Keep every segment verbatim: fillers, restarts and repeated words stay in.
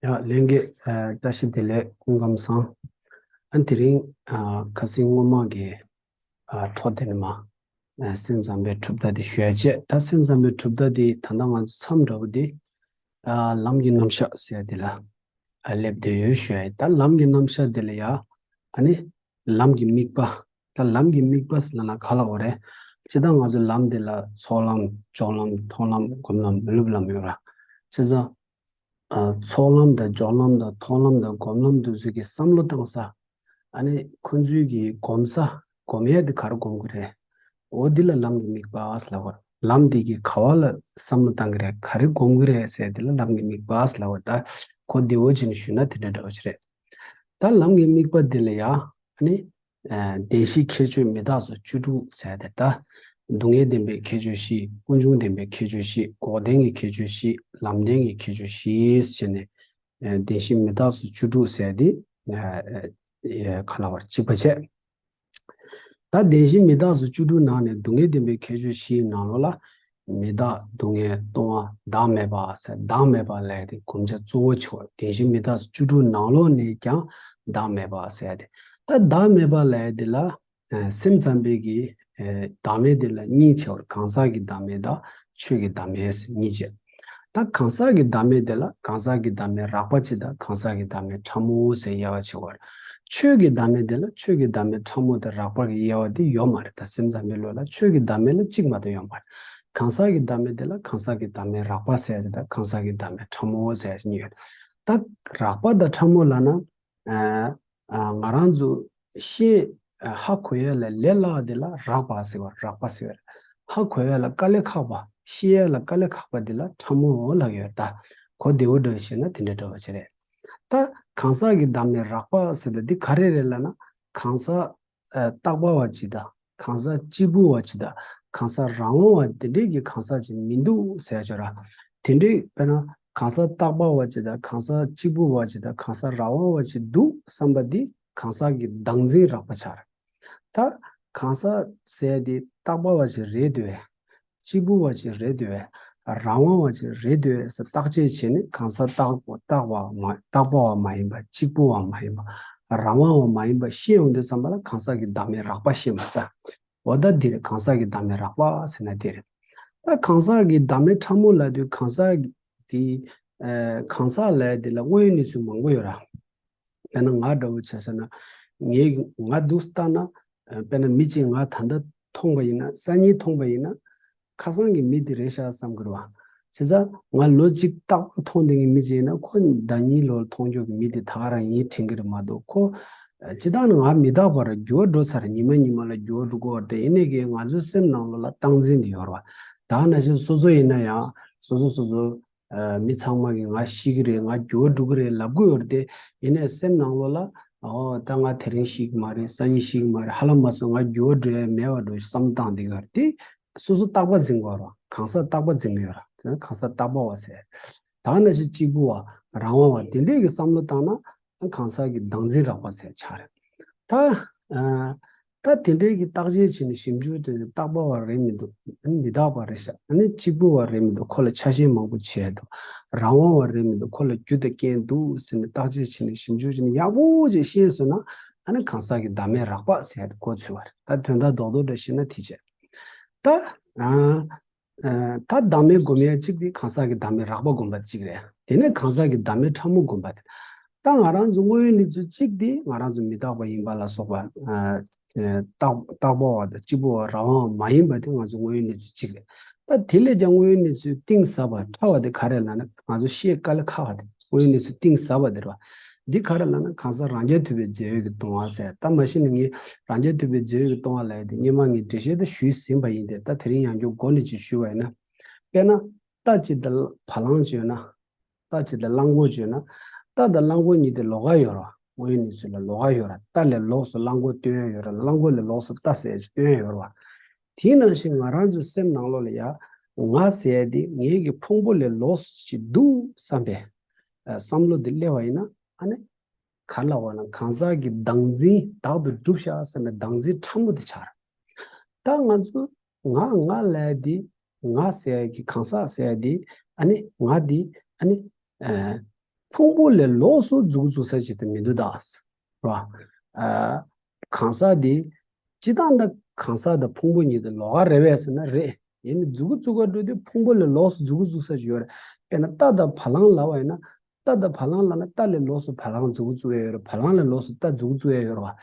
ཡ་ལྷན་རྒྱས། ཨ་བཀྲ་ཤིས་བདེ་ལེགས། སྐུ་ཁམས་བཟང་། ཨ་དེ་རིང་ཨ་ཁ་སང་སྔོན་མ་གི་ཨ་འཕྲོ་དེ་ནས་མར་ཨ་སེམས་ཙམ་པའི་གྲུབ་མཐའ་དེ་ཞུ་ཡ་བྱས། ད་སེམས་ཙམ་པའི་གྲུབ་མཐའ་དེ་ད་ལྟ་ང་ཚོ་མཚམས་འདྲ་བོ་དེ་ཨ་ལམ་གྱི་རྣམ་གཞག་ཟེར་ཡ་དེ་ལ་ཨ་སླེབས་བསྡད་ཡོད་ཞུ་ཡ་ཡིན། ད་ལམ་གྱི་རྣམ་གཞག་དེ་ལ་ཡ་ཨ་ནི་ལམ་གྱི་དམིགས་པ། ད་ལམ་གྱི་དམིགས་པ་ཟེར་ན་ག་ལ་འོ་རེད། སྤྱིར་བཏང་ང་ཚོ་ལམ་དེ་ལ་ཚོགས་ལམ་སྦྱོར་ལམ་མཐོང་ལམ་སྒོམ་ལམ་མི་སློབ་ལམ་ཡོད་ར། བྱས་ཙང་ཨ་ཚོགས་ལམ་དང་སྦྱོར་ལམ་དང་མཐོང་ལམ་དང་སྒོམ་ལམ་དེ་ཚོ་གི་བསམ་བློ་བཏང་ས། ཨ་ནི་ཁོང་ཚོའི་གི་སྒོམ་ས་སྒོམ་ཡས་དེ་ག་རེ་སྒོམ་གི་རེད། འོ་འདི་ལ་ལམ་གྱི་དམིགས་པ་ཟེར་ལབ་པ་རེད། ལམ་འདི་གི་ག་བ་ལ་བསམ་བློ་བཏང་གི་རེད། ག་རེ་སྒོམ་གི་རེད་ཟེར་དེ་ལ་ལམ་གྱི་དམིགས་པ་ཟེར་ལབ་པ་རེད། ད་གོ་བདེ་བོ་བྱས་ནས་ཞུས་ན་དེ་འདྲ་འདྲ་བོ་ཞིག་རེད། ད་ལམ་གྱི་དམིགས་པ་འདི་ལ་ཡ་ཨ་ནི་ཨ་བདེན་བཞིའི་ཁྱད་ཆོས་མི་རྟག་སོགས་བཅུ་དྲུག་ཟེར་ཏེ། ད་སྡུག་བསྔལ་བདེན་པའི་ཁྱད་ཆོས་བཞི། ཀུན་འབྱུང་བདེན་པའི་ཁྱད་ཆོས་བཞི། འགོག་བདེན་གྱི་ཁྱད་ཆོས་བཞི། ལམ་བདེན་གྱི་ཁྱད་ཆོས་བཞི་ཟེར་ནས་ཨ་བདེན་བཞི་མི་རྟག་སོགས་བཅུ་དྲུག་ཟེར་ཏེ་ཨ་ཨ་ག་ལ་བར་གཅིག་པ་བྱས། ད་བདེན་བཞི་མི་རྟག་སོགས་བཅུ་དྲུག་ནང་ནས་སྡུག་བསྔལ་བདེན་པའི་ཁྱད་ཆོས་བཞིའི་ནང་ལོགས་ལ་མི་རྟག་སྡུག་བསྔལ་སྟོང་པ་བདག་མེད་པ་ཟེར། བདག་མེད་པ་ལབ་ཡ་དེ་སྒོམ་བྱ་གཙོ་བོ་ཆེ་བ། བདེན་བཞི་མི་རྟག་སོགས་བཅུ་དྲུག་ནང་ལོགས་ནས་ཀྱང་བདག་མེད་པ་ཟེར་ཡ་དེ། ད་བདག་མེད་པ་ལབ་ཡ་དེ་ལ་ཨ་སེམས་ཙམ་པའི་གི་ཨ་བདག་མེད་དེ་ལ་གཉིས་ཕྱེ་བར། གང་ཟག་གི་བདག་མེད་དང་ཆོས་ཀྱི་བདག་མེད་ཟེར་གཉིས་ཕྱེ། ད་གང་ཟག་གི་བདག་མེད་དེ་ལ་གང་ཟག་གི་བདག་མེད་རགས་པ་གཅིག་དང་གང་ཟག་གི་བདག་མེད་ཕྲ་མོ་ཟེར་དབྱེ་བ་ཕྱེ་བར། ཆོས་ཀྱི་བདག་མེད་དེ་ལ་ཆོས་ཀྱི་བདག་མེད་ཕྲ་མོ་དང་རགས་པ་གི་དབྱེ་བ་དེ་ཡོད་མ་རེད། ད་སེམས་ཙམ་པའི་ལུགས་ལ་ཆོས་ཀྱི་བདག་མེད་ལ་གཅིག་མ་གཏོགས་ཡོད་མ་རེད། གང་ཟག་གི་བདག་མེད་དེ་ལ་གང་ཟག་གི་བདག་མེད་རགས་པ་ཟེར་ཡ་གཅིག་དང་གང་ཟག་གི་བདག་མེད་ཕྲ་མོ་ཟེར་ཡ་གཉིས་ཡོད། ད་རགས་པ་དང་ཕྲ་མོ་ལབ་ན། ཨ་ཨ་ང་རང་ཚོ་ཤེས་ཨ་ཧ་གོ་ཡ་ལ་ལས་སླ་བ་དེ་ལ་རགས་པ་ཟེར་བ། རགས་པ་ཟེར་བ་རེད། ཧ་གོ་ཡ་ལ་དཀའ་ལས་ཁག་པ། ཤེས་ཡ་ལ་དཀའ་ལས་ཁག་པ་དེ་ལ་ཕྲ་མོ་ལབ་ཡོད། ད་གོ་བདེ་བོ་འདྲ་བཤད་ན་དེ་འདྲ་འདྲ་བ་ཅིག་རེད། ད་གང་ཟག་གི་བདག་མེད་རགས་པ་ཟེར་ད་འདི་ག་རེ་རེད་ལབ་ན། གང་ཟག་ཨ་རྟག་པ་བ་ཅིག་དང་། གང་ཟག་གཅིག་པུ་བ་ཅིག་དང་། གང་ཟག་རང་དབང་བ་དེ་འདྲའི་གི་གང་ཟག་ཅིག་མི་འདུག་ཟེར་ཡ་ཅིག་ཡོད་ར། དེ་འདྲའི་དཔེར་ན་གང་ཟག་རྟག་པ་བ་ཅིག་དང་། གང་ཟག་གཅིག་པུ་བ་ཅིག་དང་། གང་ཟག་རང་དབང་བ་ཅིག་འདུག་བསམ་པ་འདི་གང་ཟག་གི་བདག་འཛིན་རགས་པ་ཆགས་རེད། ད་གང་ཟག་ཟེར་ཡ་དེ་རྟག་པ་བ་ཅིག་རེད་འདུག་བས། གཅིག་པུ་བ་ཅིག་རེད་འདུག་བས། རང་དབང་བ་ཅིག་རེད་འདུག་བས་ཟེར་བརྟག་དཔྱད་བྱས་ནས་གང་ཟག་རྟག་པ་རྟག་པ་བ་མ་རྟག་པ་བ་མ་ཡིན་པ། གཅིག་པུ་བ་མ་ཡིན་པ། རང་དབང་བ་མ་ཡིན་པ་ཤེས་ཡོང་དུས་ཙམ་པ་ལ་གང་ཟག་གི་བདག་མེད་རགས་པ་ཤེས་མ་ད། འོ་ད་འདི་རེད། གང་ཟག་གི་བདག་མེད་རགས་པ་ཟེར་ན་འདི་རེད། ད་གང་ཟག་གི་བདག་མེད་ཕྲ་མོ་ལབ་དུས་གང་ཟག་གི་ཨ་གང་ཟག་ལབ་ཡ་དེ་ལ་དངོས་ཡོད་གནས་ཚུལ་མང་པོ་ཡོད་ར། དཔེར་ན་ང་འདྲ་བོ་ཆ་བཞག་ན། ངའི་ང་འདུག་སེ་བལྟས་ན། ཨ་དཔེར་ན་མི་གཅིག་ང་ད་ལྟ་མཐོང་པ་ཡིན་ན། སང་ཉིན་མཐོང་པ་ཡིན་ན། ཁ་སང་གི་མི་དེ་རེད་ཤག་བསམ་གི་རེད་བ། བྱས་ཙང་ང་ལོ་གཅིག་རྟག་པར་མཐོང་བསྡད་མཁན་མི་གཅིག་ཡིན་ན། ཁོ་ཟླ་ཉིན་ལོ་མཐོང་རྒྱུ་གི་མི་དེ་ད་ག་རང་ཡིན་དྲན་གི་རེད་མ་གཏོགས། ཁོ་ཨ་སྤྱིར་བཏང་ནི་ང་མི་རྟག་པ་རེད། འགྱུར་བ་འགྲོ་ཚར། ཉི་མ་ཉི་མ་ལ་འགྱུར་བ་འགྲོ་གི་ཡོད་རེད་དེ། ཡིན་ནའི་གི་ང་ཚོའི་སེམས་ནང་ལོགས་ལ་སྟངས་འཛིན་དེ་ཡོད་རེད་བ། ད་ནང་བཞིན་སོ་སོ་ཡིན་ན་ཡང་སོ་སོ་སོ་སོ། ཨ་མི་ཚང་མ་གིས་ང་ཤི་གི་རེད། ང་འགྱུར་བ་འགྲོ་གི་རེད་ལབ་གི་ཡོད་རེད་དེ། ཡིན་ནའི་སེམས་ནང་ལོགས་ལ་ཨོ་ད་ང་དེ་རིང་ཤི་གི་མ་རེད། སང་ཉིན་ཤི་གི་མ་རེད། ཧ་ལམ་མ་སོང་ང་འགྱུར་བ་འགྲོ་ཡ་མེད་པ་འགྲོ་བསམ་བཏང་བསྡད་གི་ཡོད་རེད་དེ། སོ་སོ་རྟག་པ་འཛིན་གི་ཡོད་རེད། གང་ཟག་རྟག་པ་འཛིན་གི་ཡོད་རེད། དེ་ནི་གང་ཟག་རྟག་པ་བ་ཟེར། ད་ནང་བཞིན་གཅིག་པུ་བ། རང་དབང་བ་དེ་འདྲས་ཀྱི་བསམ་བློ་བཏང་ན་གང་ཟག་གི་བདག་འཛིན་རགས་པ་ཟེར་ཆགས་རེད། ད་ཨ་ད་དེ་འདྲའི་གི་བརྟག་དཔྱད་བྱས་ནས་ཞིབ་འཇུག་དེ་རྟག་པ་བ་རེད་མི་འདུག་ཨ་ནི་མི་རྟག་པ་རེད་ཤག་ཨ་ནི་གཅིག་པུ་བ་རེད་མི་འདུག་ཁོ་ལ་ཆ་ཤས་མང་པོ་བྱས་འདུག་རང་དབང་བ་རེད་མི་འདུག་ཁོ་ལ་རྒྱུ་དང་རྐྱེན་འདུག་ཟེར་ནས་བརྟག་དཔྱད་བྱས་ནས་ཞིབ་འཇུག་བྱས་ནས་ཡག་པོ་ཅིག་ཤེས་སོང་ན། ཨ་ནི་གང་ཟག་གི་བདག་མེད་རགས་པ་ཟེར་ཡ་དེ་གོ་ཚུལ་བ་རེད། ད་དོན་དག་རྡོག་རྡོག་འདྲ་ཞིག་ན་དེ་བྱས། ད་ཨ། ཨ་ད་བདག་མེད་སྒོམ་ཡ་གཅིག་དེ་གང་ཟག་གི་བདག་མེད་རགས་པ་སྒོམ་པ་གཅིག་རེད། དེ་ནས་གང་ཟག་གི་བདག་མེད་ཕྲ་མོ་སྒོམ་པ་དེ། ད་ང་རང་ཚོ་དངོས་ཡོད་གནས་ཚུལ་གཅིག་དེ་ང་རང་ཚོ་མི་རྟག་པ་ཡིན་པ་ལ་སོགས་པ། ཨ་རྟག་རྟག་པ་བ་དང་གཅིག་པུ་བ་རང་དབང་བ་མ་ཡིན་པ་དེ་ང་ཚོ་དངོས་ཡོད་གནས་ཚུལ་གཅིག་རེད། ད་དེ་ལས་ཀྱང་དངོས་ཡོད་གནས་ཚུལ་གཏིང་ཟབ་པ་ཕྲ་བ་དེ་ག་རེ་ལབ་ན། ང་ཚོ་ཤེས་དཀའ་ལས་ཁག་པ་དེ་དངོས་ཡོད་གནས་ཚུལ་གཏིང་ཟབ་པ་དེ་རེད་བ། འདི་ག་རེ་ལབ་ན་གང་ཟག་རང་རྐྱ་ཐུབ་པའི་རྫས་ཡོད་ཀྱི་སྟོང་པ་ཟེར། ད་མ་གཞི་ནས་ངས་རང་རྐྱ་ཐུབ་པའི་རྫས་ཡོད་ཀྱི་སྟོང་པ་ལབ་ཡ་དེ་སྔོན་མ་ངས་འགྲེལ་བཤད་ད་ཞུས་ཟིན་པ་ཡིན་ཏེ། ད་དེ་རིང་ཡང་བསྐྱར་མགོ་ནས་ཅིག་ཞུས་པ་ཡིན་ན། དཔེར་ན། རྟ་གཅིག་དང་བ་ལང་གཅིག་ཡོད་ན། རྟ་གཅིག་དང་གླང་གོག་གཅིག་ཡོད་ན། རྟ་དང་གླང་གོག་གཉིས་དེ་ལོགས་ཀ་ཡོད་རེད་བ། དངོས་ཡོད་གནས་ཚུལ་ལ་ལོགས་ཀ་ཡོད་རེད། རྟ་ལས་ལོགས་སུ་གླང་གོག་སྟོན་ཡ་ཡོད་རེད། གླང་གོག་ལས་ལོགས་སུ་རྟ་ཟེར་ཡ་ཅིག་སྟོན་ཡ་ཡོད་རེད་བ། དེའི་ནང་བཞིན་ང་རང་ཚོའི་སེམས་ནང་ལོགས་ལ་ཡ། ང་ཟེར་ཡ་དེ་ངའི་གི་ཕུང་པོ་ལས་ལོགས་སུ་ཅིག་འདུག་བསམ་པའི་ཨ་བསམ་བློ་དེ་སླེབས་པ་ཡིན་ན། ཨ་ནི་ག་རེ་ལབ་དགོས་ན། གང་ཟག་གི་བདག་འཛིན་བདག་ཏུ་གྲུབ་ཤག་བསམ་པའི་བདག་འཛིན་ཕྲ་མོ་དེ་ཆགས་རེད། ད་ང་ཚོ་ང་ང་ལབ་ཡ་དེ། ང་ཟེར་ཡ་གི་གང་ཟག་ཟེར་ཡ་དེ། ཨ་ནི་ང་དེ་ཨ་ནི་ཨ་ ཕུང་པོ་ལས་ལོགས་སུ་མཛུབ་གུ་བཙུགས་ས་ཅིག་ཏུ་མི་འདུག་ད། ར། ཨ། གང་ཟག་དེ། སྤྱི་བཏང་ད་གང་ཟག་དང་ཕུང་པོ་གཉིས་དེ་ལོགས་ཀ་རེད་པས་ཟེར་ན་རེད། ཡིན་ནའི་མཛུབ་གུ་བཙུགས་ག་འགྲོ་དུས་ཕུང་པོ་ལས་ལོགས་སུ་མཛུབ་གུ་བཙུགས་ས་ཅིག་ཡོད་རེད། དཔེར་ན་རྟ་དང་བ་ལང་ལབ་པ་ཡིན་ན། རྟ་དང་བ་ལང་ལབ་ན་རྟ་ལས་ལོགས་སུ་བ་ལང་མཛུབ་གུ་བཙུགས་ཡ་ཡོད་རེད། བ་ལང་ལས་ལོགས་སུ་རྟ་མཛུབ་གུ་བཙུགས་ཡ་ཡོད་རེད་བ།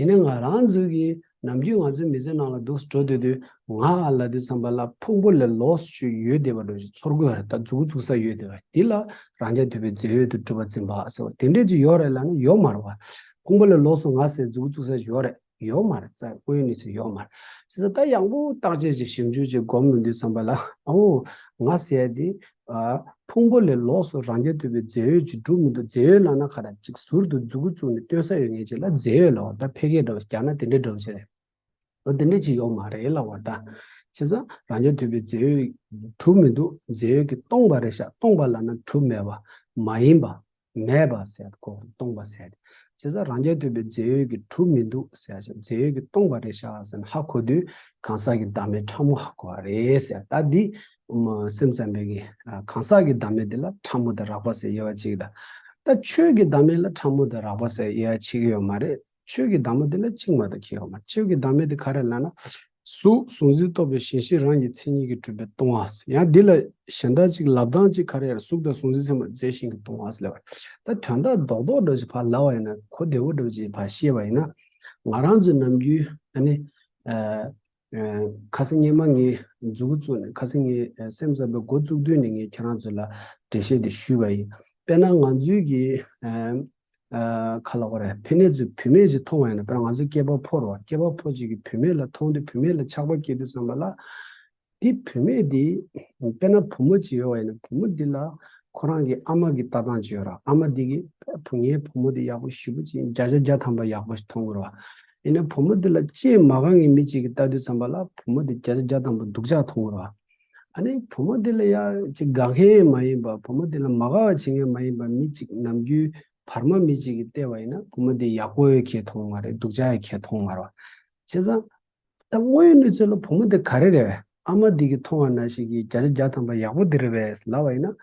ཡིན་ནའི་ང་རང་ཚོའི་གི་ནམ་རྒྱུན་ང་ཚོའི་མི་ཚེ་ནང་ལ་འདུག་སེ་འགྲོ་སྡོད་དུས་ང་ལབ་དུས་ཙམ་པ་ལ་ཕུང་པོ་ལས་ལོགས་སུ་ཡོད་བསྡད་པ་འདྲ་ཞིག་ཚོར་གི་ཡོད་རེད། ད་མཛུབ་གུ་བཙུགས་ས་ཡོད་བསྡད་པ་འདི་ལ་རང་རྐྱ་ཐུབ་པའི་རྫས་ཡོད་དུ་གྲུབ་པ་འཛིན་པ་ཟེར་བ་དེ་འདྲས་ཅིག་ཡོད་རེད་ལབ་ན་ཡོད་མ་རེད་བ། ཕུང་པོ་ལས་ལོགས་སུ་ང་ཟེར་མཛུབ་གུ་བཙུགས་ས་ཡོད་རེད། ཡོད་མ་རེད། རྩ་དངོས་ཡོད་གནས་ཚུལ་ཡོད་མ་རེད། བྱས་ཙང་ད་ཡག་པོ་བརྟག་དཔྱད་ཅིག་ཞིབ་འཇུག་ཅིག་སྒོམ་ཡོང་དུས་ཙམ་པ་ལ་ཨོ། ང་ཟེར་ཡ་དེ། ཨ། ཕུང་པོ་ལས་ལོགས་སུ་རང་རྐྱ་ཐུབ་པའི་རྫས་ཡོད་ཅིག་གྲུབ་མི་འདུག་རྫས་ཡོད་ལབ་ན་ག་རེ་ཅིག་ཟུར་དུ་མཛུབ་གུ་བཙུགས་ནས་སྟོན་ས་ཡོད་མཁན་ཅིག་ལ་རྫས་ཡོད་ལབ་པ། ད་ཕལ་སྐད་འདྲ་བོ་རྒྱག་ན་དེ་འདྲའི་འདྲ་བོ་ཅིག་རེད། ཨོ་དེ་འདྲ་ཅིག་ཡོད་མ་རེད་ལབ་པ་ད། བྱས་ཙང་རང་རྐྱ་ཐུབ་པའི་རྫས་ཡོད་གྲུབ་མི་འདུག་རྫས་ཡོད་ཀྱིས་སྟོང་པ་རེད་ཤག་སྟོང་པ་ལབ་ན་གྲུབ་མེད་པ། མ་ཡིན་པ། མེད་པ་ཟེར་གོ། སྟོང་པ་ཟེར་ཏེ། བྱས་ཙང་རང་རྐྱ་ཐུབ་པའི་རྫས་ཡོད་ཀྱིས་གྲུབ་མི་འདུག་ཟེར་ཞིང་རྫས་ཡོད་ཀྱིས་སྟོང་པ་རེད་ཤག་ཟེར་ནས་ཧ་གོ་དུས་གང་ཟག་གི་བདག་མེད་ཕྲ་མོ་ཧ་གོ་བ་རེད་ཟེར། ད་འདི་སེམས་ཙམ་པའི་གི་གང་ཟག་གི་བདག་མེད་འདི་ལ་ཕྲ་མོ་དང་རགས་པ་ཟེར་དབྱེ་བ་ཕྱེ་གི་ད། ད་ཆོས་ཀྱི་བདག་མེད་ལ་ཕྲ་མོ་དང་རགས་པ་ཟེར་དབྱེ་བ་ཕྱེ་གི་ཡོད་མ་རེད། ཆོས་ཀྱི་བདག་མེད་འདི་ལ་གཅིག་མ་གཏོགས་ཁེལ་ཡོད་མ་རེད། ཆོས་ཀྱི་བདག་མེད་འདི་ག་རེ་ལབ་ན། གཟུགས་གཟུགས་འཛིན་རྟོག་པའི་ཞེན་གཞི་རང་གི་མཚན་ཉིད་ཀྱིས་གྲུབ་པའི་སྟོང་པ། ཡང་འདི་ལ་གཞན་དག་ཅིག་ལབ་སྟངས་ཅིག་ག་རེ་ཡོད་རེད། གཟུགས་དང་གཟུགས་འཛིན་ཚད་མར་རྫས་གཞན་གྱིས་སྟོང་པ་ཟེར་ལབ་པ་རེད། ད་དོན་དག་རྡོག་རྡོག་འདྲ་ཞིག་ཕར་ལབ་པ་ཡིན་ན་གོ་བདེ་བོ་འདྲ་ཞིག་ཕར་བཤད་པ་ཡིན་ན། ང་རང་ཚོའི་ནམ་རྒྱུན་ཨ་ནི། ཨ། ཨ། ཁ་སང་སྔོན་མ་ངས་མཛུབ་གུ་བཙུགས་ནས་ཁ་སང་ངས་སེམས་ཙམ་པའི་འགོ་བཙུགས་དུས་ནས་ངས་ཁྱེད་རང་ཚོ་ལ་འགྲེལ་བཤད་དེ་ཞུས་པ་ཡིན། དཔེར་ན་ང་ཚོའི་གི། ཨ། ཨ། ག་རེ་ལབ་དགོས་རེད། ཕ་མ་ཚོས་བུད་མེད་ཅིག་མཐོང་བ་ཡིན་ན། དཔེར་ན་ང་ཚོའི་སྐྱེས་པ་ཕོ་རེད་བ། སྐྱེས་པ་ཕོ་ཅིག་གིས་བུད་མེད་ལ་མཐོང་དུས་བུད་མེད་ལ་ཆགས་པ་སྐྱེ་དུས་ཙམ་པ་ལ། དེ་བུད་མེད་དེ། དཔེར་ན་བུ་མོ་ཅིག་ཡོད་པ་ཡིན་ན་བུ་མོ་འདི་ལ་ཁོ་རང་གི་ཨ་མ་གི་ལྟ་སྟངས་ཅིག་ཡོད་རེད། ཨ་མ་འདི་གིས་བུ་ངའི་བུ་མོ་འདི་ཡག་པོ་ཞེ་པོ་ཅིག་བརྒྱ་ཆ་བརྒྱ་ཐམ་པ་ཡག་པོ་ཞིག་མཐོང་གི་རེད་བ། ཡིན་ན་བུ་མོ་འདི་ལ་ཅིག་མ་དགའ་མཁན་མི་ཅིག་གིས་ལྟ་དུས་ཙམ་པ་ལ་བུ་མོ་འདི་བརྒྱ་ཆ་བརྒྱ་ཐམ་པ་སྡུག་ཅག་མཐོང་གི་རེད་བ། ཨ་ནི་བུ་མོ་འདི་ལ་ཡ་ཅིག་དགའ་མཁན་མ་ཡིན་པ། བུ་མོ་འདི་ལ་མ་དགའ་བ་བྱེད་མཁན་མ་ཡིན་པ། མི་ཅིག་ནམ་རྒྱུན་བར་མ་མི་ཅིག་གིས་བལྟས་པ་ཡིན་ན་བུ་མོ་འདི་ཡག་པོ་ཡང་ཁེལ་མཐོང་མ་རེད། སྡུག་ཅག་ཡང་ཁེལ་མཐོང་མ་རེད་བ། བྱས་ཙང་། ད་དངོས་ཡོད་གནས་ཚུལ་ལ་བུ་མོ་འདི་ག་རེ་རེད་བས། ཨ་མ་འདི་གིས་མཐོང་བ་ནང་བཞིན་གྱི་བརྒྱ་ཆ་བརྒྱ་ཐམ་པ་ཡག་པོ་འདི་རེད་བས་ལབ་པ་ཡིན་ན།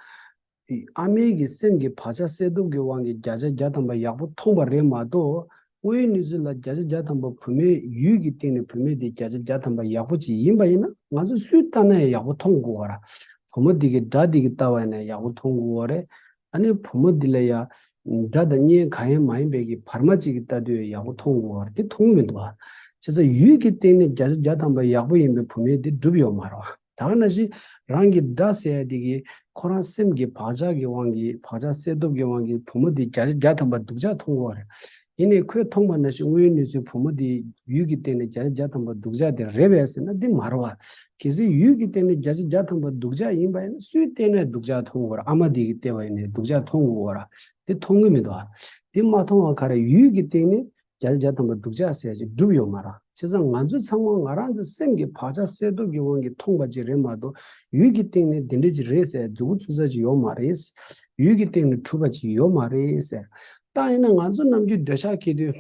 ཨ་མའི་གི་སེམས་ཀྱི་བག་ཆགས་སད་སྟོབས་ཀྱི་དབང་གིས་བརྒྱ་ཆ་བརྒྱ་ཐམ་པ་ཡག་པོ་མཐོང་བ་རེད་མ་གཏོགས། དངོས་ཡོད་གནས་ཚུལ་ལ་བརྒྱ་ཆ་བརྒྱ་ཐམ་པ་བུད་མེད་ཡུལ་གྱི་སྟེང་ནས་བུད་མེད་འདི་བརྒྱ་ཆ་བརྒྱ་ཐམ་པ་ཡག་པོ་ཅིག་ཡིན་པ་ཡིན་ན་ང་ཚོས་སུས་ལྟ་ན་ཡང་ཡག་པོ་མཐོང་དགོས་པ་རེད། བུ་མོ་འདི་གི་དགྲ་འདི་གིས་ལྟ་བ་ཡིན་ན་ཡག་པོ་མཐོང་དགོས་པ་རེད། ཨ་ནི་བུ་མོ་འདི་ལ་ཡ། དགྲ་དང་གཉེན་གང་ཡང་མ་ཡིན་པའི་གི་བར་མ་གཅིག་གིས་ལྟ་དུས་ཡག་པོ་མཐོང་དགོས་པ་དེ་མཐོང་མི་འདུག་བ། བྱས་ཙང་ཡུལ་གྱི་སྟེང་ནས་བརྒྱ་ཆ་བརྒྱ་ཐམ་པ་ཡག་པོ་ཡིན་པའི་བུད་མེད་དེ་གྲུབ་ཡོད་མ་རེད་བ། ད་ག་ནང་བཞིན་རང་གི་དགྲ་ཟེར་ཡ་དེ་གི་ཁོ་རང་སེམས་ཀྱི་བག་ཆགས་ཀྱི་དབང་གིས་བག་ཆགས་སད་སྟོབས་ཀྱི་དབང་གིས་བུ་མོ་དེ་བརྒྱ་ཆ་བརྒྱ་ཐམ་པ་སྡུག་ཅག་མཐོང་གི་ཡོད་རེད། ཡིན་ནའི་ཁོས་མཐོང་བ་ནང་བཞིན་དངོས་ཡོད་གནས་ཚུལ་བུ་མོ་དེ་ཡུལ་གྱི་སྟེང་ནས་བརྒྱ་ཆ་བརྒྱ་ཐམ་པ་སྡུག་ཅག་དེ་རེད་པས་ཟེར་ན་དེ་མ་རེད་བ། གལ་སྲིད་ཡུལ་གྱི་སྟེང་ནས་བརྒྱ་ཆ་བརྒྱ་ཐམ་པ་སྡུག་ཅག་ཡིན་པ་ཡིན་ན་སུའི་སྟེང་ནས་སྡུག་ཅག་མཐོང་གི་ཡོད་རེད། ཨ་མ་དེ་གིས་བལྟས་པ་ཡིན་ནའི་སྡུག་ཅག་མཐོང་གི་ཡོད་རེད། དེ་མཐོང་གི་མི་འདུག་བ། དེ་མ་མཐོང་བ་ག་རེ་ཡུལ་གྱི་སྟེང་ནས་བརྒྱ་ཆ་བརྒྱ་ཐམ་པ་སྡུག་ཅག་ཟེར་ཅིག་གྲུབ་ཡོད་མ་རེད། བྱས་ཙང་ང་ཚོ་ཚང་མ་ང་རང་ཚོའི་སེམས་ཀྱི་བག་ཆགས་སད་སྟོབས་ཀྱི་དབང་གིས་མཐོང་བ་ཅིག་རེད་མ་གཏོགས་ཡུལ་གྱི་སྟེང་ནས་འདི་འདྲ་ཅིག་རེད་ཟེར་མཛུབ་གུ་བཙུགས་ས་ཅིག་ཡོད་མ་རེད། ཡུལ་གྱི་སྟེང་ནས་གྲུབ་པ་ཅིག་ཡོད་མ་རེད་ཟེར། ད་ཡིན་ན་ང་ཚོ་ནམ་རྒྱུན་འདོད་ཆགས་སྐྱེ་དུས།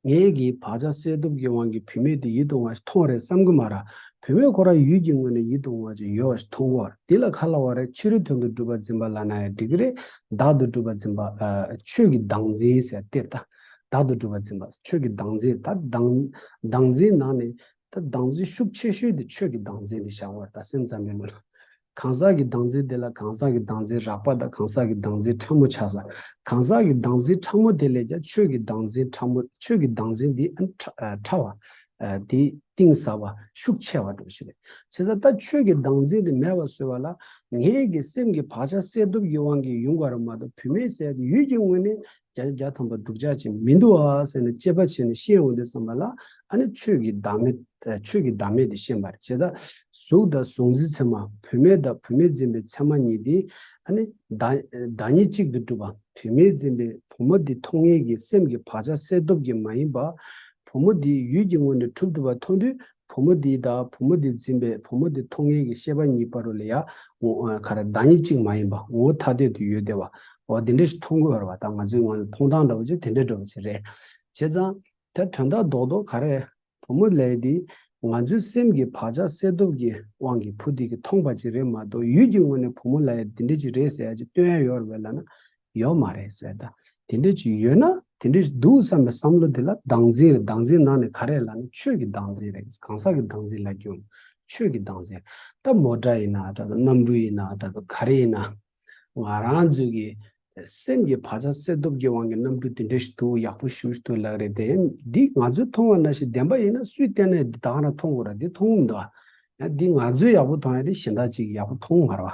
ངེད་ཀྱིས་བག་ཆགས་སད་སྟོབས་ཀྱི་དབང་གིས་བུད་མེད་དེ་ཡིད་དུ་འོང་བ་ཞིག་མཐོང་རེད་བསམ་གི་མ་རེད། བུད་མེད་ཁོ་རང་ཡུལ་གྱི་ངོས་ནས་ཡིད་དུ་འོང་བ་ཅིག་ཡོད་པ་ཞིག་མཐོང་གི་ཡོད་རེད། དེ་ལ་ག་རེ་ལབ་པ་རེད། ཕྱི་རོལ་དོན་དུ་གྲུབ་པ་འཛིན་པ་ལབ་ན་ཡང་འགྲིག་གི་རེད། བདག་ཏུ་གྲུབ་པ་འཛིན་པ། ཨ། ཆོས་ཀྱི་བདག་འཛིན་ཟེར་དེ་རེད་ད། བདག་ཏུ་གྲུབ་པ་འཛིན་པ་ཆོས་ཀྱི་བདག་འཛིན། ད་བདག་བདག་འཛིན་ནང་ནས་ད་བདག་འཛིན་ཤུགས་ཆེ་ཤོས་དེ་ཆོས་ཀྱི་བདག་འཛིན་དེ་བཞག་པ་རེད། ད་སེམས་ཙམ་པའི་ལུགས་ལ། གང་ཟག་གི་བདག་འཛིན་དེ་ལ་གང་ཟག་གི་བདག་འཛིན་རགས་པ་དང་གང་ཟག་གི་བདག་འཛིན་ཕྲ་མོ་ཆགས་སོང་། གང་ཟག་གི་བདག་འཛིན་ཕྲ་མོ་དེ་ལས་ཀྱང་ཆོས་ཀྱི་བདག་འཛིན་ཕྲ་མོ། ཆོས་ཀྱི་བདག་འཛིན་འདི་ཨ་ཕྲ་ཨ་ཕྲ་བ། ཨ། འདི་གཏིང་ཟབ་པ་ཤུགས་ཆེ་བ་འདྲ་ཞིག་རེད། བྱས་ཙང་ད་ཆོས་ཀྱི་བདག་འཛིན་དེ་མེད་པ་བཟོ་བ་ལ་ངེད་ཀྱི་སེམས་ཀྱི་བག་ཆགས་སད་སྟོབས་ཀྱི་དབང་གིས་ཡོང་གི་ཡོད་རེད་མ་གཏོགས་བུད་མེད་ཟེར་ཡ་དེ་ཡུལ་གྱི་ངོས་ནས་བརྒྱ་ཆ་བརྒྱ་ཐམ་པ་སྡུག་ཅག་ཅིག་མི་འདུག་ཨ་ཟེར་ནས་དཔྱད་པ་བྱས་ནས་ཤེས་ཡོང་དུས་ཙམ་པ་ལ་ཨ་ནི་ཆོས་ཀྱི་བདག་མེད། ཆོས་ཀྱི་བདག་མེད་དེ་ཤེས་པ་རེད། བྱས་ཙང་གཟུགས་དང་གཟུགས་འཛིན་ཚད་མ། བུད་མེད་དང་བུད་མེད་འཛིན་པའི་ཚད་མ་གཉིས་དེ་ཨ་ནི་བདག་བདག་ཉིད་གཅིག་ཏུ་གྲུབ་པ། བུད་མེད་འཛིན་པའི་བུ་མོ་འདི་མཐོང་མཁན་གྱི་སེམས་ཀྱི་བག་ཆགས་སད་སྟོབས་ཀྱིས་མ་ཡིན་པ། བུ་མོ་འདི་ཡུལ་གྱི་ངོས་ནས་གྲུབ་ཐུབ་པ་མཐོང་དུས་བུ་མོ་འདི་དང་བུ་མོ་འདི་འཛིན་པའི་བུ་མོ་འདི་མཐོང་མཁན་གྱི་ཤེས་པ་གཉིས་བར་དུ་ལ་ཡ་ངོ་། ཨ། ག་རེ། བདག་ཉིད་གཅིག་མ་ཡིན་པ་ངོ་བོ་ཐ་དད་དུ་ཡོད་བསྡད་པ། འོ་དེ་འདྲ་ཞིག་མཐོང་གི་ཡོད་རེད་བ། ད་ང་ཚོའི་ངོས་ནས་མཐོང་སྟངས་འདྲ་བོ་ཅིག་དེ་འདྲ་འདྲ་བོ་ཅིག་རེད། བྱས་ཙང་ད་དོན་དག་རྡོག་རྡོག་ག་རེ། བུ་མོ་ལབ་ཡ་དེ་ང་ཚོའི་སེམས་ཀྱི་བག་ཆགས་སད་སྟོབས་ཀྱི་དབང་གིས་བུ་དེ་གིས་མཐོང་བ་ཅིག་རེད་མ་གཏོགས་ཡུལ་གྱི་ངོས་ནས་བུ་མོ་ལབ་ཡ་འདི་འདྲ་ཅིག་རེད་ཟེར་ཡ་ཅིག་སྟོན་ཡ་ཡོད་རེད་པས་ལབ་ན་ ཡོད་མ་རེད་ཟེར། ད་དེ་འདྲ་ཅིག་ཡོད་ན་དེ་འདྲ་ཅིག་འདུག་བསམ་པའི་བསམ་བློ་དེ་ལ་བདག་འཛིན་རེད། བདག་འཛིན་ནང་ནས་ག་རེ་ལབ་ན་ཆོས་ཀྱི་བདག་འཛིན་རེད། གང་ཟག་གི་བདག་འཛིན་ལབ་རྒྱུ་ཆོས་ཀྱི་བདག་འཛིན། ད་མོ་ཊ་ཡིན་ན་འདྲ་འདུག་གནམ་གྲུ་ཡིན་ན་འདྲ་འདུག་ག་རེ་ཡིན་ན། ང་རང་ཚོའི་གི་སེམས་ཀྱི་བག་ཆགས་སད་སྟོབས་ཀྱི་དབང་གིས་གནམ་གྲུ་དེ་འདྲ་ཞིག་འདུག་ཡག་པོ་ཞེ་པོ་ཞིག་འདུག་ལབ་རེད་དེ། འདི་ང་ཚོས་མཐོང་བ་ནང་བཞིན་བདེན་པ་ཡིན་ན་སུས་བལྟས་ན་འདི་ད་ག་རང་མཐོང་དགོས་ར། འདི་མཐོང་མི་འདུག་ཨ། ཡང་འདི་ང་ཚོས་ཡག་པོ་མཐོང་ཡ་དེ་གཞན་དག་ཅིག་ཡག་པོ་མཐོང་མ་རེད་བ།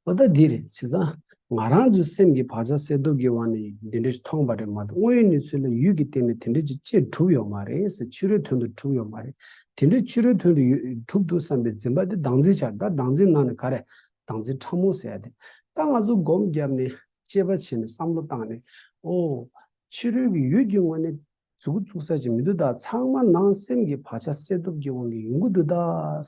འོ་ད་འདི་རེད། བྱས་ཙང་ང་རང་ཚོའི་སེམས་ཀྱི་བག་ཆགས་སད་སྟོབས་ཀྱི་དབང་ནས་འདི་འདྲ་ཞིག་མཐོང་བ་རེད་མ་གཏོགས་དངོས་ཡོད་གནས་ཚུལ་ལ་ཡུལ་གྱི་སྟེང་ནས་དེ་འདྲ་ཅིག་ཅིག་གྲུབ་ཡོད་མ་རེད་ཟེར། ཕྱི་རོལ་དོན་དུ་གྲུབ་ཡོད་མ་རེད། དེ་འདྲ་ཕྱི་རོལ་དོན་དུ་ཡོད་གྲུབ་འདུག་བསམ་པའི་འཛིན་པ་དེ་བདག་འཛིན་བྱ། ད་བདག་འཛིན་ནང་ནས་ག་རེ། བདག་འཛིན་ཕྲ་མོ་ཟེར་ཡ་དེ། ད་ང་ཚོ་སྒོམ་བརྒྱབ་ནས་དཔྱད་པ་བྱས་ནས་བསམ་བློ་བཏང་ནས། ཨོ། ཕྱི་རོལ་གྱི་ཡུལ་གྱི་ངོས་ནས་མཛུབ་གུ་བཙུགས་ས་ཅིག་མི་འདུག་ད་ཚང་མ་ནང་སེམས་ཀྱི་བག་ཆགས་སད་སྟོབས་ཀྱི་དབང་གིས་ཡོང་གི་འདུག་ད་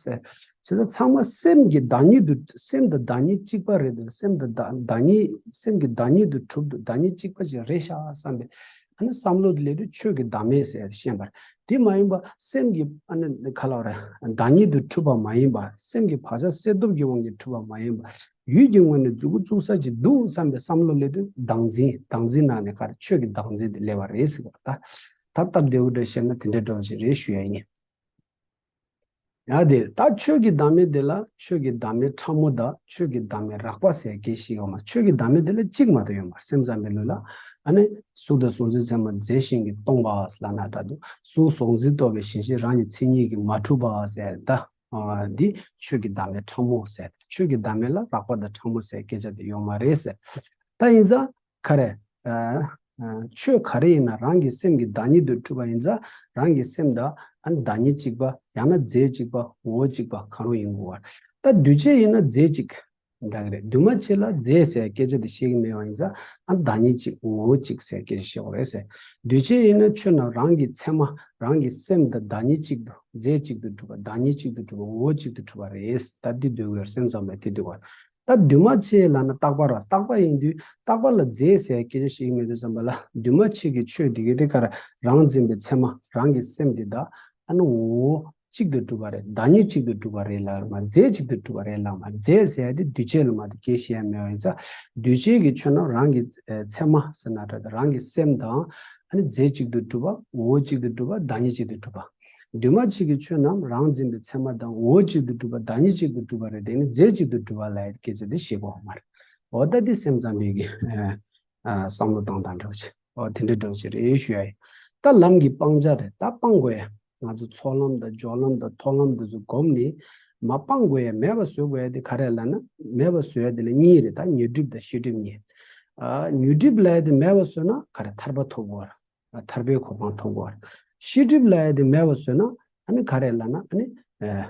ཟེར། བྱས་ཙང་ཚང་མ་སེམས་ཀྱི་བདག་ཉིད་དུ། སེམས་དང་བདག་ཉིད་གཅིག་པ་རེད་འདུག་སེམས་དང་བདག་བདག་ཉིད། སེམས་ཀྱི་བདག་ཉིད་དུ་གྲུབ་འདུག་བདག་ཉིད་གཅིག་པ་ཅིག་རེད་ཤག་བསམ་པའི་ཨ་ནི་བསམ་བློ་དེ་སླེབས་དུས་ཆོས་ཀྱི་བདག་མེད་ཟེར་ཤེས་པ་རེད། དེ་མ་ཡིན་པ་སེམས་ཀྱི་ཨ་ནི་ག་ལབ་རེད། བདག་ཉིད་དུ་གྲུབ་པ་མ་ཡིན་པ། སེམས་ཀྱི་བག་ཆགས་སད་སྟོབས་ཀྱི་དབང་གིས་གྲུབ་པ་མ་ཡིན་པ། ཡུལ་གྱི་ངོས་ནས་མཛུབ་གུ་བཙུགས་ས་ཅིག་འདུག་བསམ་པའི་བསམ་བློ་སླེབས་དུས་བདག་འཛིན། བདག་འཛིན་ནང་ནས་ག་རེ། ཆོས་ཀྱི་བདག་འཛིན་དེ་སླེབས་པ་རེད་ཟེར་བ་ད། ད་སྟབས་བདེ་པོ་འདྲ་བཤད་ན་དེ་འདྲ་འདྲ་བོ་ཞིག་རེད་ཞུ་ཡ་ཡིན། ཡ་དེ་ད་ཆོས་ཀྱི་བདག་མེད་དེ་ལ་ཆོས་ཀྱི་བདག་མེད་ཕྲ་མོ་དང་ཆོས་ཀྱི་བདག་མེད་རགས་པ་ཟེར་སྐད་ཞིག་ཡོད་མ། ཆོས་ཀྱི་བདག་མེད་དེ་ལ་གཅིག་མ་གཏོགས་ཡོད་མ་རེད། སེམས་ཙམ་པའི་ལུགས་ལ་ཨ་ནི་གཟུགས་དང་གཟུགས་འཛིན་ཚད་མ་རྫས་གཞན་གྱིས་སྟོང་པ་ལབ་ན་འདྲ་འདུག་གཟུགས་གཟུགས་འཛིན་རྟོག་པའི་ཞེན་གཞི་རང་གི་མཚན་ཉིད་ཀྱིས་མ་གྲུབ་པ་ཟེར། ད་འདི་ཆོས་ཀྱི་བདག་མེད་ཕྲ་མོ་ཟེར། ཆོས་ཀྱི་བདག་མེད་ལ་རགས་པ་དང་ཕྲ་མོ་ཟེར་སྐད་ཆ་དེ་ཡོད་མ་རེད་ཟེར། ད་ཡིན་ཙང་ག་རེ། ཨ་ཨ་ཆོས་ག་རེ་ཡིན་ན་རང་གི་སེམས་ཀྱི་བདག་ཉིད་དུ་གྲུབ་པ་ཡིན་ཙང་རང་གི་སེམས་དང་ཨ་ནི་བདག་ཉིད་གཅིག་པ། ཡང་ན་རྫས་གཅིག་པ། ངོ་བོ་གཅིག་པ་གང་རུང་ཡིན་དགོས་པ། ད་འདུས་བྱས་ཡིན་ན་རྫས་གཅིག་འདྲ་གི་རེད། འདུས་མ་བྱས་ལ་རྫས་ཟེར་སྐད་ཆ་དེ་བཤད་ཀྱི་མེད་པ་ཡིན་ཙང་ཨ་བདག་ཉིད་གཅིག་ངོ་བོ་གཅིག་ཟེར་སྐད་ཆ་བཤད་དགོས་རེད་ཟེར། འདུས་བྱས་ཡིན་ན་ཆོས་རྣམས་རང་གི་ཚད་མ། རང་གི་སེམས་དང་བདག་ཉིད་གཅིག་ཏུ། རྫས་གཅིག་ཏུ་གྲུབ་པ། བདག་ཉིད་གཅིག་ཏུ་གྲུབ་པ། ངོ་བོ་གཅིག་ཏུ་གྲུབ་པ་རེད། ད་འདི་འདུས་པའི་སེམས་ཙམ་པས་དེ་འདུས་པ། ད་འདུས་མ་བྱས་ལབ་ན་རྟག་པ་ར། རྟག་པ་ཡིན་དུས་རྟག་པ་ལ་རྫས་ཟེར་སྐད་ཆ་བཤད་ཀྱི་མེད་དུས་ཙམ་པ་ལ་འདུས་མ་བྱས་ཀྱི་ཆོས་དེ་གའི་དེ་ག་ར་རང་འཛིན་པའི་ཚད་མ། རང་གི་སེམས་དེ་དག་ཨ་ནི་ངོ་བོ་གཅིག་ཏུ་གྲུབ་པ་རེད། བདག་ཉིད་གཅིག་ཏུ་གྲུབ་པ་རེད་ལབ་མ། རྫས་གཅིག་ཏུ་གྲུབ་པ་རེད་ལབ་མ། རྫས་ཟེར་ཡ་དེ་འདུས་བྱས་ལ་མ་དེ་སྐད་བཤད་ཡ་མེད་པ་ཡིན་ཙང་འདུས་བྱས་ཀྱི་ཆོས་རྣམས་རང་གི་ཚད་མ་ཟེར་ན་འདྲ། རང་གི་སེམས་དང་ཨ་ནི་རྫས་གཅིག་ཏུ་གྲུབ་པ། ངོ་བོ་གཅིག་ཏུ་གྲུབ་པ། བདག་ཉིད་གཅིག་ཏུ་གྲུབ་པ། འདུས་མ་བྱས་ཀྱི་ཆོས་རྣམས་རང་འཛིན་པའི་ཚད་མ་དང་ངོ་བོ་གཅིག་ཏུ་གྲུབ་པ། བདག་ཉིད་གཅིག་ཏུ་གྲུབ་པ་རེད། དེ་ནི་རྫས་གཅིག་ཏུ་གྲུབ་པ་ལ་ཡང་སྐད་ཆ་དེ་བཤད་དགོས་མ་རེད། འོ་ད་འདི་སེམས་ཙམ་པའི་གི་ཨ་བསམ་བློ་བཏང་སྟངས་འདྲ་བོ་ཞིག་འོ་དེ་འདྲ་འདྲ་བོ་ཞིག་རེད་ཞུ་ཡ་ཡིན། ད་ལམ་གྱི་སྤང་བྱ་རེད། ད་སྤང་དགོས་ཡ། ང་ཚོ་ཚོགས་ལམ་དང་སྦྱོར་ལམ་དང་མཐོང་ལམ་འདི་ཚོ་བསྒོམས་ནས་མར་སྤང་དགོས་ཡ། མེད་པ་བཟོ་དགོས་ཡ་དེ་ག་རེ་ལབ་ན། མེད་པ་བཟོ་ཡ་དེ་ལ་གཉིས་རེད། ད་ཉོན་སྒྲིབ་དང་ཤེས་སྒྲིབ་གཉིས། ཨ་ཉོན་སྒྲིབ་ལབ་ཡ་དེ་མེད་པ་བཟོས་ན་ག་རེ། ཐར་པ་ཐོབ་དགོས་ར། ཐར་པའི་གོ་འཕང་ཐོབ་དགོས། ཤེས་སྒྲིབ་ལབ་ཡ་དེ་མེད་པ་བཟོས་ན་ཨ་ནི་ག་རེ་ལབ་ན། ཨ་ནི་ཨ་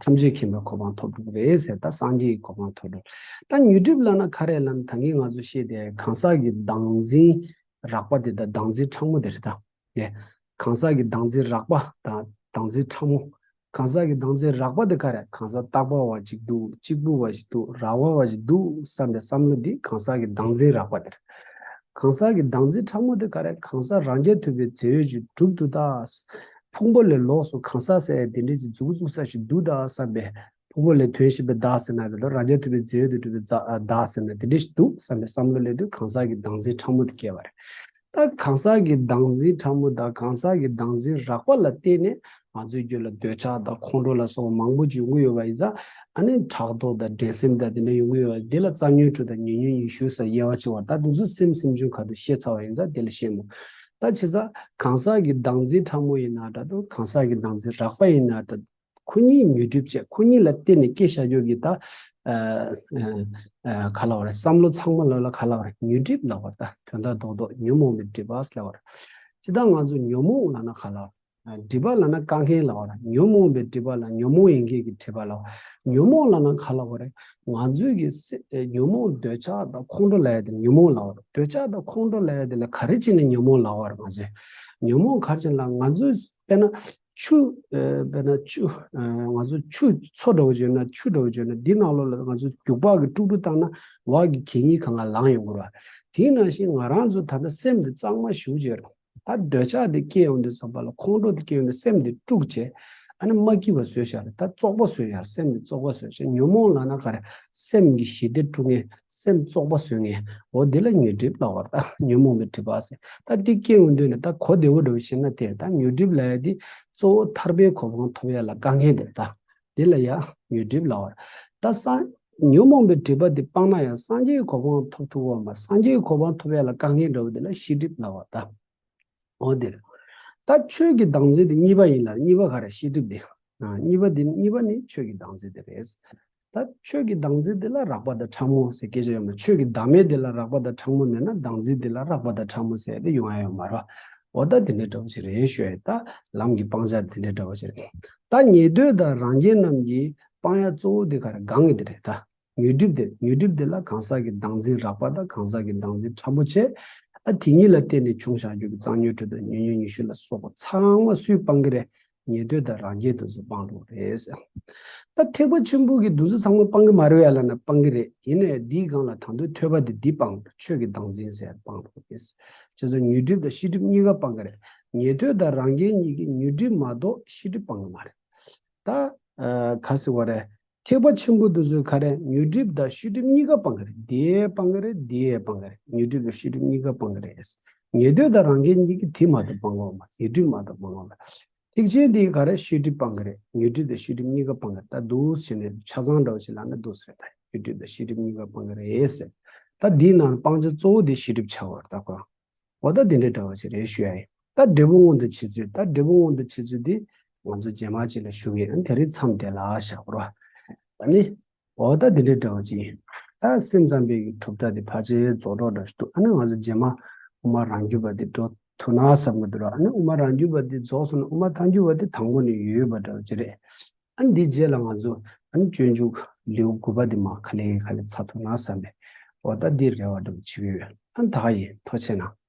ཐམས་ཅད་མཁྱེན་པའི་གོ་འཕང་ཐོབ་འགྲོ་གི་རེད་ཟེར། ད་སངས་རྒྱས་ཀྱི་གོ་འཕང་ཐོབ་འགྲོ། ད་ཉོན་སྒྲིབ་ལབ་ན་ག་རེ་ལབ་ན་ད་གིན་ང་ཚོ་བཤད་དེ་གང་ཟག་གི་བདག་འཛིན་རགས་པ་དེ་དང་བདག་འཛིན་ཕྲ་མོ་དེ་རེད་ད། དེ་གང་ཟག་གི་བདག་འཛིན་རགས་པ་དང་བདག་འཛིན་ཕྲ་མོ། གང་ཟག་གི་བདག་འཛིན་རགས་པ་དེ་ག་རེ། གང་ཟག་རྟག་པ་བ་ཅིག་འདུག་གཅིག་པུ་བ་ཞིག་འདུག་རང་དབང་བ་ཞིག་འདུག་བསམ་པའི་བསམ་བློ་འདི་གང་ཟག་གི་བདག་འཛིན་རགས་པ་དེ་རེད། གང་ཟག་གི་བདག་འཛིན་ཕྲ་མོ་དེ་ག་རེ། གང་ཟག་རང་རྐྱ་ཐུབ་པའི་རྫས་ཡོད་ཅིག་གྲུབ་འདུག་ད། ཕུང་པོ་ལས་ལོགས་སུ་གང་ཟག་ཟེར་ཡ་དེ་འདྲ་ཅིག་མཛུབ་གུ་བཙུགས་ས་ཞིག་འདུག་ད་བསམ་པའི། ཕུང་པོ་ལས་དོན་བྱེད་པའི་བདག་ཟེར་ན་རེད་དོ། རང་རྐྱ་ཐུབ་པའི་རྫས་ཡོད་དུ་གྲུབ་པའི་བདག་ཟེར་ན་དེ་འདྲ་ཞིག་འདུག་བསམ་པའི་བསམ་བློ་སླེབས་དུས་གང་ཟག་གི་བདག་འཛིན་ཕྲ་མོ་དེ་སྐྱེ་བ་རེད། ད་གང་ཟག་གི་བདག་འཛིན་ཕྲ་མོ་དང་གང་ཟག་གི་བདག་འཛིན་རགས་པ་ལ་བརྟེན་ནས་ང་ཚོའི་རྒྱུད་ལ་འདོད་ཆགས་དང་ཁོང་ཁྲོ་ལ་སོགས་པ་མང་པོ་ཅིག་ཡོང་གི་ཡོད་པ་ཡིན་ཙང་། ཨ་ནི་ཕྲག་དོག་དང་འགྲན་སེམས་དང་དེ་འདྲ་ཡོང་གི་ཡོད་པ་འདི་ལ་རྩ་ཉོན་དྲུག་དང་ཉེ་ཉོན་ཉི་ཤུ་ཟེར་དབྱེ་བ་ཕྱེ་བ། ད་དེ་ཚོ་སེམས་སེམས་བྱུང་ཁ་ཐུག་བཤད་ཚར་བ་ཡིན་ཙང་དེ་ལ་བཤད་མོ། ད་བྱས་ཙང་གང་ཟག་གི་བདག་འཛིན་ཕྲ་མོ་ཡིན་ན་འདྲ་འདུག་གང་ཟག་གི་བདག་འཛིན་རགས་པ་ཡིན་ན་འདྲ། ཁོ་གཉིས་ཉོན་སྒྲིབ་བཅས། ཁོ་གཉིས་ལ་བརྟེན་ནས་སྐྱེ་བཞག་རྒྱུ་གི་ད་ཨ་ཨ་ཨ་ག་ལབ་རེད། བསམ་བློ་ཚང་མ་ལ་ལ་ག་ལབ་རེད། ཉོན་སྒྲིབ་ལབ་པ། ད་དོན་དག་རྡོག་རྡོག་ཉོན་མོངས་པའི་སྒྲིབ་པ་ལབ་པ་རེད། ཇི་ལྟར་ང་ཚོ་ཉོན་མོངས་ལབ་ན་ག་ལབ་རེད། སྒྲིབ་པ་ལབ་ན་དཀའ་ངལ་ལབ་པ་རེད། ཉོན་མོངས་པའི་སྒྲིབ་པ་ལ་ཉོན་མོངས་ཡིན་མཁན་གྱི་སྒྲིབ་པ་ལབ་པ། ཉོན་མོངས་ལབ་ན་ག་ལབ་པ་རེད། ང་ཚོའི་གི་སེ་ཉོན་མོངས་འདོད་ཆགས་དང་ཁོང་ཁྲོ་ལབ་ཡ་དེ་ཉོན་མོངས་ལབ་པ་རེད། འདོད་ཆགས་དང་ཁོང་ཁྲོ་ལབ་ཡ་དེ་ལ་ག་རེ་བྱས་ནས་ཉོན་མོངས་ལབ་པ་རེད། ང་ཚོས་ཉོན་མོངས་ག་རེ་བྱས་ན་ང་ཚོས་དཔེར་ན། ཆུ། ཨ་དཔེར་ན་ཆུ། ཨ་ང་ཚོ་ཆུ་མཚོ་འདྲ་བོ་བརྗོད་ན་ཆུ་འདྲ་བོ་བརྗོད་ན་འདི་ནང་ལོགས་ལ་ང་ཚོ་རྒྱུག་པ་གི་དཀྲུག་དཀྲུག་བཏང་ན་འོག་གི་གད་སྙིགས་གང་ག་ལངས་ཡོང་གི་རེད་བ། དེ་ནང་བཞིན་ང་རང་ཚོ་ད་ལྟ་སེམས་འདི་གཙང་མ་ཞེ་པོ་ཅིག་རེད། ད་འདོད་ཆགས་དེ་སྐྱེ་ཡོང་དུས་ཙམ་པ་ལ་ཁོང་ཁྲོ་དེ་སྐྱེ་ཡོང་དུས་སེམས་འདི་དཀྲུགས་བྱས། ཨ་ནི་མ་སྐྱིད་པ་བཟོས་བཞག་རེད། ད་བཙོག་པ་བཟོས་བཞག་རེད། སེམས་དེ་བཙོག་པ་བཟོས་བཞག་ཉོན་མོངས་ལབ་ན་ག་རེ། སེམས་ཀྱི་ཞི་བདེ་དཀྲུག་མཁན། སེམས་བཙོག་པ་བཟོ་མཁན། འོ་དེ་ལ་ཉོན་སྒྲིབ་ལབ་པ་རེད། ད་ཉོན་མོངས་པའི་སྒྲིབ་པ་ཟེར། ད་འདི་སྐྱེ་ཡོང་དུས་ནས་ད་གོ་བདེ་བོ་འདྲ་བོ་ཤེས་ན་དེ་རེད། ད་ཉོན་སྒྲིབ་ལབ་ཡ་དེ་གཙོ་བོ་ཐར་པའི་གོ་འཕང་ཐོབ་ཡ་ལ་དཀའ་ངལ་དེ་རེད། ད་དེ་ལ་ཡ་ཉོན་སྒྲིབ་ལབ་པ་རེད། ད་སངས་ཉོན་མོངས་པའི་སྒྲིབ་པ་དེ་སྤངས་ན་ཡང་སངས་རྒྱས་ཀྱི་གོ་འཕང་ཐོབ་ཐུབ་ཀྱི་ཡོད་མ་རེད། སངས་རྒྱས་ཀྱི་གོ་འཕང་ཐོབ་ཡ་ལ་དཀའ་ངལ་འདྲ་བོ་དེ་ལ་ཤེས་སྒྲིབ་ལབ་པ་ད། འོ་དེ་རེད། ད་ཆོས་ཀྱི་བདག་འཛིན་དེ་གཉིས་པ་ཡིན་ལ། གཉིས་པ་ག་རེ། ཤེས་སྒྲིབ་དེ། ཨ། གཉིས་པ་དེ་གཉིས་པ་ནི་ཆོས་ཀྱི་བདག་འཛིན་དེ་རེད། ད་ཆོས་ཀྱི་བདག་འཛིན་དེ་ལ་རགས་པ་དང་ཕྲ་མོ་ཟེར་སྐད་ཆ་ཡོད་མ་རེད། ཆོས་ཀྱི་བདག་མེད་དེ་ལ་རགས་པ་དང་ཕྲ་མོ་མེད་ན་བདག་འཛིན་དེ་ལ་རགས་པ་དང་ཕྲ་མོ་ཟེར་དེ་ཡོང་ཡ་ཡོད་མ་རེད། འོ་ད་དེ་འདྲའི་འདྲ་བོ་ཞིག་རེད་ཞུ་ཡ་ཡིན། ད་ལམ་གྱི་སྤང་བྱ་དེ་འདྲའི་འདྲ་བོ་ཞིག་རེད། ད་ཉན་ཐོས་དང་རང་རྒྱལ་རྣམས་ཀྱིས་སྤང་ཡ་གཙོ་བོ་དེ་ག་རེ། གང་གི་དེ་རེད་ད། ཉོན་སྒྲིབ་དེ། ཉོན་སྒྲིབ་དེ་ལ་གང་ཟག་གི་བདག་འཛིན་རགས་པ་དང་གང་ཟག་གི་བདག་འཛིན་ཕྲ་མོ་བྱས། ཨ། དེ་གཉིས་ལ་བརྟེན་ནས་བྱུང་བཞག་རྒྱུ་གི་རྩ་ཉོན་དྲུག་དང་ཉོན་མོངས་ཉི་ཤུ་ལ་སོགས་པ་ཚང་མ་སུས་སྤང་གི་རེད། ཉན་ཐོས་དང་རང་རྒྱལ་དེ་ཚོས་སྤང་འགྲོ་གི་རེད། ད་ཐེག་པ་ཆེན་པོ་གི་དེ་ཚོ་ཚང་མ་སྤང་གི་མ་རེད་ཡ་ལབ་ན་སྤང་གི་རེད། ཡིན་ནའི་འདིའི་སྒང་ལ་དང་དུ་ཐོས་པ་དེ་འདི་སྤང་འགྲོ། ཆོས་ཀྱི་བདག་འཛིན་ཟེར་སྤང་འགྲོ་གི་རེད། བྱས་ཙང་ཉོན་སྒྲིབ་དང་ཤེས་སྒྲིབ་གཉིས་ཀ་སྤང་གི་རེད། ཉན་ཐོས་དང་རང་རྒྱལ་གཉིས་ཀྱིས་ཉོན་སྒྲིབ་མ་གཏོགས་ཤེས་སྒྲིབ་སྤང་གི་མ་རེད། ད་ཨ་ག་ཟེར་བ་རེད། ཐེག་པ་ཆེན་པོ་དེ་ཚོས་ག་རེ། ཉོན་སྒྲིབ་དང་ཤེས་སྒྲིབ་གཉིས་ཀ་སྤང་གི་རེད། དེ་ཡང་སྤང་གི་རེད། དེ་ཡང་སྤང་གི་རེད། ཉོན་སྒྲིབ་དང་ཤེས་སྒྲིབ་གཉིས་ཀ་སྤང་གི་རེད། ཉན་ཐོས་དང་རང་རྒྱལ་གཉིས་ཀྱིས་དེ་མ་གཏོགས་སྤང་གི་མ་རེད། ཉོན་སྒྲིབ་མ་གཏོགས་སྤང་གི་མ་རེད། ཐེག་ཆེན་དེས་ག་རེ། ཤེས་སྒྲིབ་སྤང་གི་རེད། ཉོན་སྒྲིབ་དང་ཤེས་སྒྲིབ་གཉིས་ཀ་སྤང་གི་རེད། ད་འདུག་བྱས་ནས་ཆ་ཚང་འདྲ་བོ་ཞིག་ལབ་ན་འདུག་ཟེར། ད་ཉོན་སྒྲིབ་དང་ཤེས་སྒྲིབ་གཉིས་ཀ་སྤང་གི་རེད་ཟེར། ད་འདིའི་ནང་སྤང་བྱ་གཙོ་བོ་དེ་ཤེས་སྒྲིབ་ཆགས་པ་རེད། ད་གོ། འོ་ད་དེ་འདྲའི་འདྲ་བ་ཅིག་རེད་ཞུ་ཡ་ཡིན། ད་འབྲས་བུ་སྔོན་དུ་བྱེད་ཚུལ། ད་འབྲས་བུ་སྔོན་དུ་བྱེད་ཚུལ་འདི་ང་ཚོ་རྗེས་མ་ཅིག་ལ་ཞུ་གི་ཡིན། དེ་རིང་མཚམས་དེ་ལ་བཞག་རོགས། ཨ་ནི། འོ་ད་དེ་འདྲའི་འདྲ་བ་ཅིག་ཡིན། ད་སེམས་ཙམ་པའི་གི་གྲུབ་མཐའ་དེ་ཕལ་ཆེར་རྫོགས་གྲབས་འདྲ་ཞིག་འདུག་ཨ་ནི་ང་ཚོ་རྗེས་མ་དབུ་མ་རང་རྒྱུད་པ་དེ་འགྲོ་ཐུབ་ན་བསམ་གི་འདུག་ར། ཨ་ནི་དབུ་མ་རང་རྒྱུད་པ་དེ་རྫོགས་སོང་ན་དབུ་མ་ཐལ་འགྱུར་བ་དེ་དང་པོ་ནས་ཡོད་པ་འདྲ་བ་ཅིག་རེད། ཨ་ནི་འདིའི་རྗེས་ལ་ང་ཚོ་ཨ་ནི་སྤྱོད་འཇུག་ལེའུ་དགུ་པ་འདི་མར་ག་ལེ་ག་ལེ་ཚར་ཐུབ་ན་བསམ་པས། འོ་ད་འདི་རེ་བ་འདྲ་བོ་བྱེད་ཀྱི་ཡོད། ཨ་ནི་ད་ག་ཡིན། ཐུགས་རྗེ་གནང་།